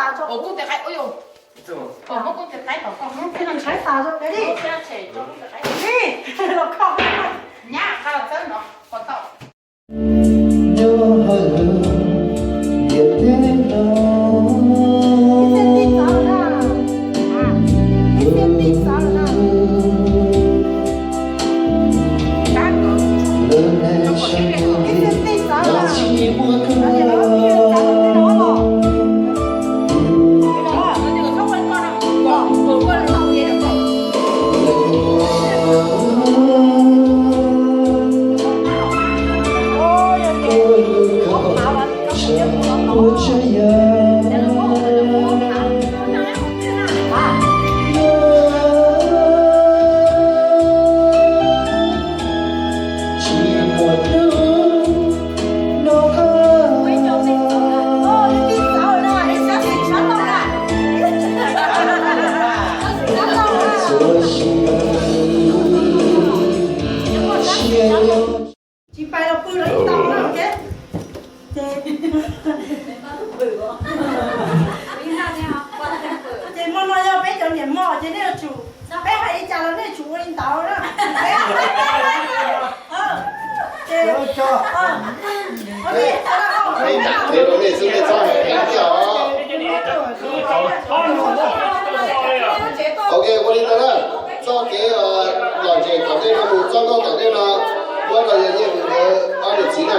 Ua kub tes qaib, ua yus. Ua kub tes qaib kom koj mus peb no ntshai xav rau peb li. Li, los kho nyab qha los txawb no kom tau. Tsis pais los pw los ib tau na, ok. Ces, ces hmo no yog peb cov niam mos ces nej yuav tsum, peb hais li cas los nej tsum ua li ntawd na. Ces, Peb tham li rau nej xwb, nej txhob hais phem thiab os. Ok, ua li ntawd na, txoj kev lom zem kom nej no mus txoj nkauj tom ntej no, muab rau yawg Nyiaj Vwm nkawd ob niam txiv na.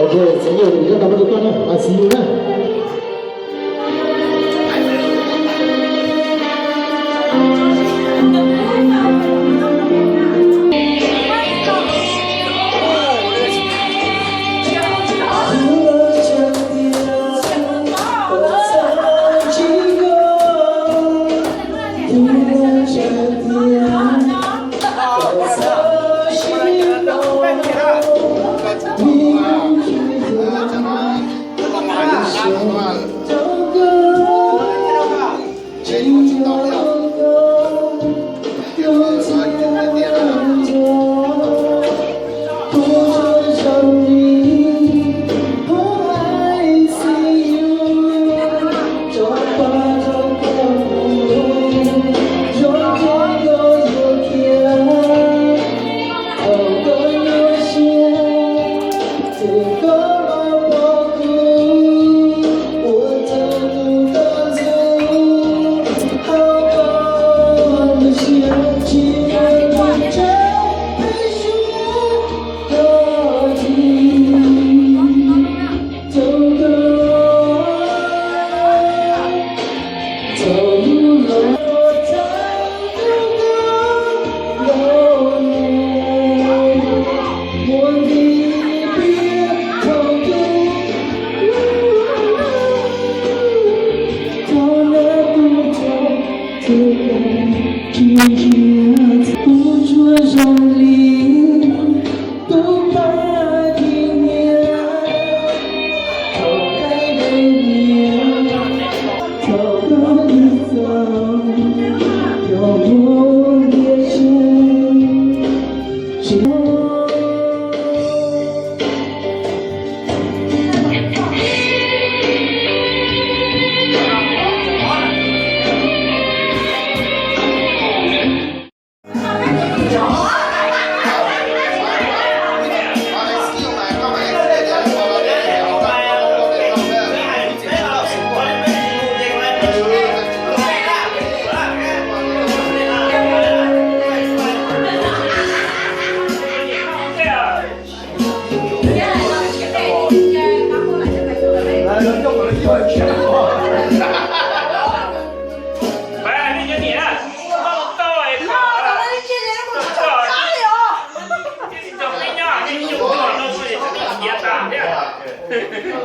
Ok, txiv yug, yog no muab rau koj na, a txiv yug na.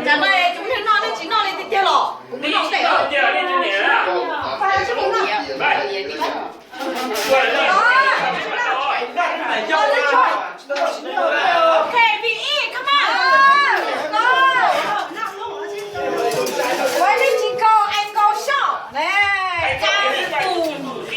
Cov no nej tsis noj, nej tsis noj li tiag tiag los? Kuv noj tej. Ok, vim ib, come on. Ua ib tsis kau, es nkaus xyob ne. Cas ib tug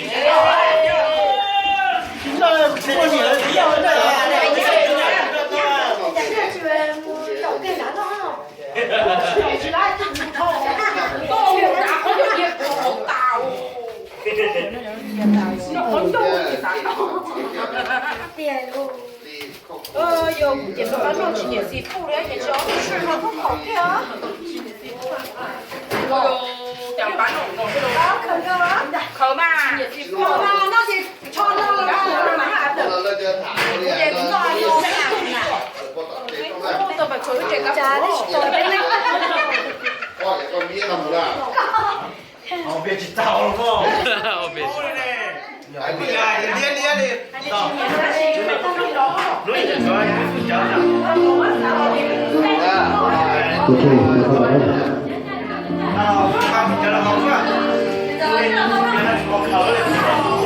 Yog kuv ces npaj noj tsis nyiam xis pub li ces tsis ob tug sij hawm thoob khaum thiab. Khaws mas, noj ces tsho no, ces noj no, tsis tau.